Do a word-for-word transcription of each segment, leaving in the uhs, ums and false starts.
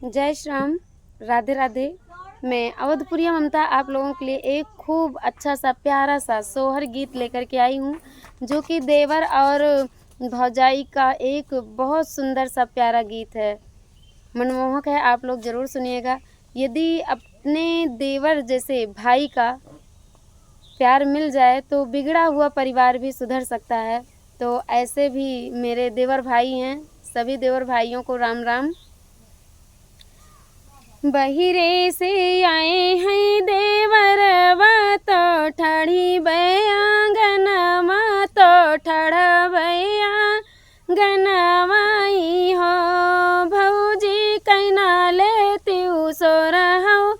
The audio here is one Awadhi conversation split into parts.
जय श्री राम, राधे राधे। मैं अवधपुरिया ममता आप लोगों के लिए एक खूब अच्छा सा, प्यारा सा सोहर गीत लेकर के आई हूँ, जो कि देवर और भौजाई का एक बहुत सुंदर सा प्यारा गीत है, मनमोहक है। आप लोग ज़रूर सुनिएगा। यदि अपने देवर जैसे भाई का प्यार मिल जाए तो बिगड़ा हुआ परिवार भी सुधर सकता है। तो ऐसे भी मेरे देवर भाई हैं, सभी देवर भाइयों को राम राम। बहिरे से आए हैं देवरवा, तो ठड़ी बे आंगनमा, तो ठड़ा बे आंगनवा। ई हो भौजी, कैना लेतिउ सोरहौ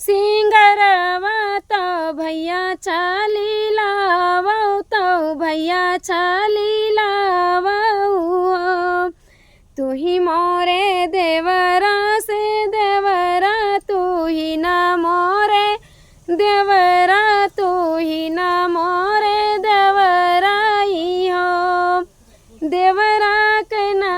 सिंगरवा, तो भैया चाली लावौ, तो भैया चाली लावौ हो। तू ही मोरे देवरा से देवरा, तू ही ना मोरे देवरा, तू ही ना मोरे देवरा। ई हो देवरा के ना,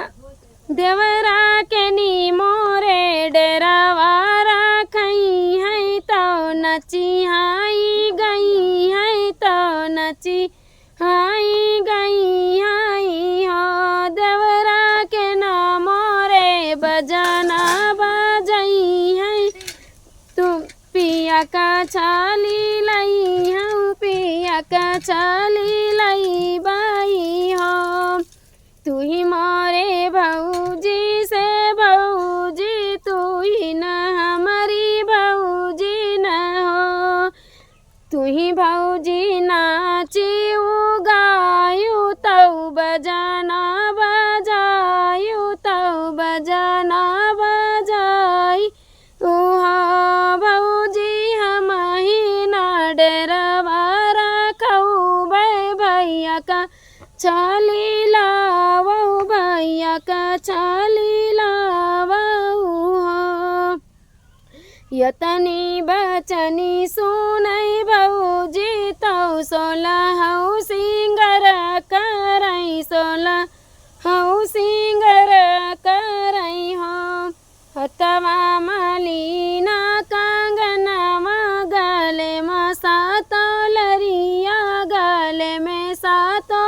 देवरा के नी मोरे डेरावा राखई है, तो नचिहाई गई है, तो नचिहाई गई है। ई हो देवरा के ना मोरे बजाना बजई है, तू पिया का चाली लई हूँ, पिया का चाली लई बाई हो। तू ही मोरे भौजी से भौजी, तू ही ना हमारी भौजी ना हो। तू ही भौजी नाची उ गायु, तौ बजाना बजायु, तौ बजाना बजाई। उहाँ भौजी हमही ना डेरवा रखउबै, भैया का चाली लावउ, भैया का चाली लावउ हो। यतनी बचनी सुनै भौजी, तौ सोलहौ सिंगर करै, सोलहौ सिंगर करै हो। हथवा मा लीना कंगनवा, गले मा सातो लरिया, गले में सातो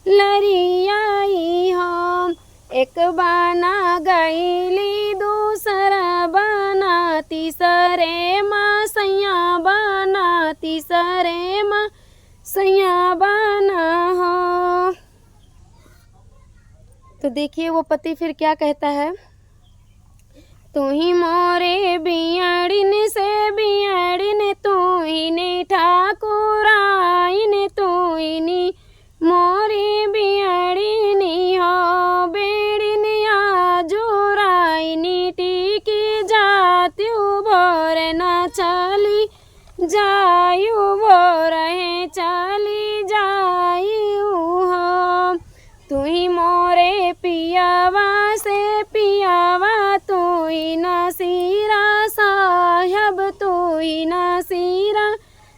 लरिया। ई हो एक बाना गईली, दूसरा बाना, तीसरे मा सैया बाना, तीसरे मा सैया बाना हो। तो देखिए वो पति फिर क्या कहता है। तू ही मोरे बियाड़िन से बियाड़िन, तू ही नी ठाकुराइन, तू ही नी मोरे बियाड़िन हो। बेड़िन आजु राइनी टीकी जात्यु, भोर ना चाली जायु, भोर है चाली जायु हो। तू ही मोरे पियावा से पियावा, तू ही ना सीरा साहब, तू ही ना सीरा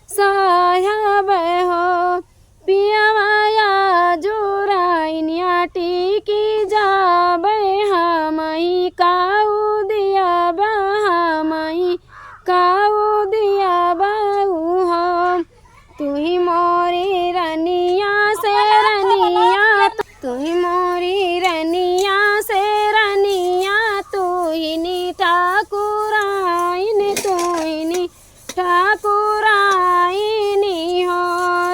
साहब हो। पियावा आजु राइनिया टीकी जाबै, हमही काऊ दियाबा, हमही काऊ दियाबा हो। तू ही मोरी रनिया से रनिया, तू ही मोरी रनिया से रनिया, तू ही नी ठाकुराइन, तू ही नी ठाकुराइन हो।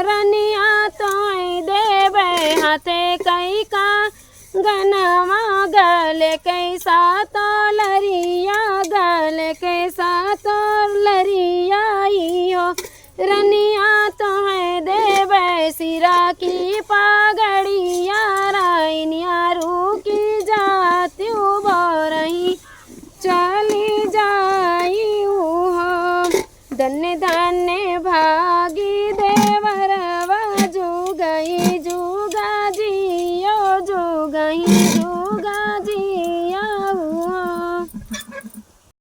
रनिया तोय देबै हाथे कई का गनवा, गल के सातो लरिया, गल के सातो लरिया। ई हो रनिया तोहे देबै सिरा की पगड़िया, राइनिया रुकी जात्यु, भोरही चली जाई हो। धन्य धन्य भागी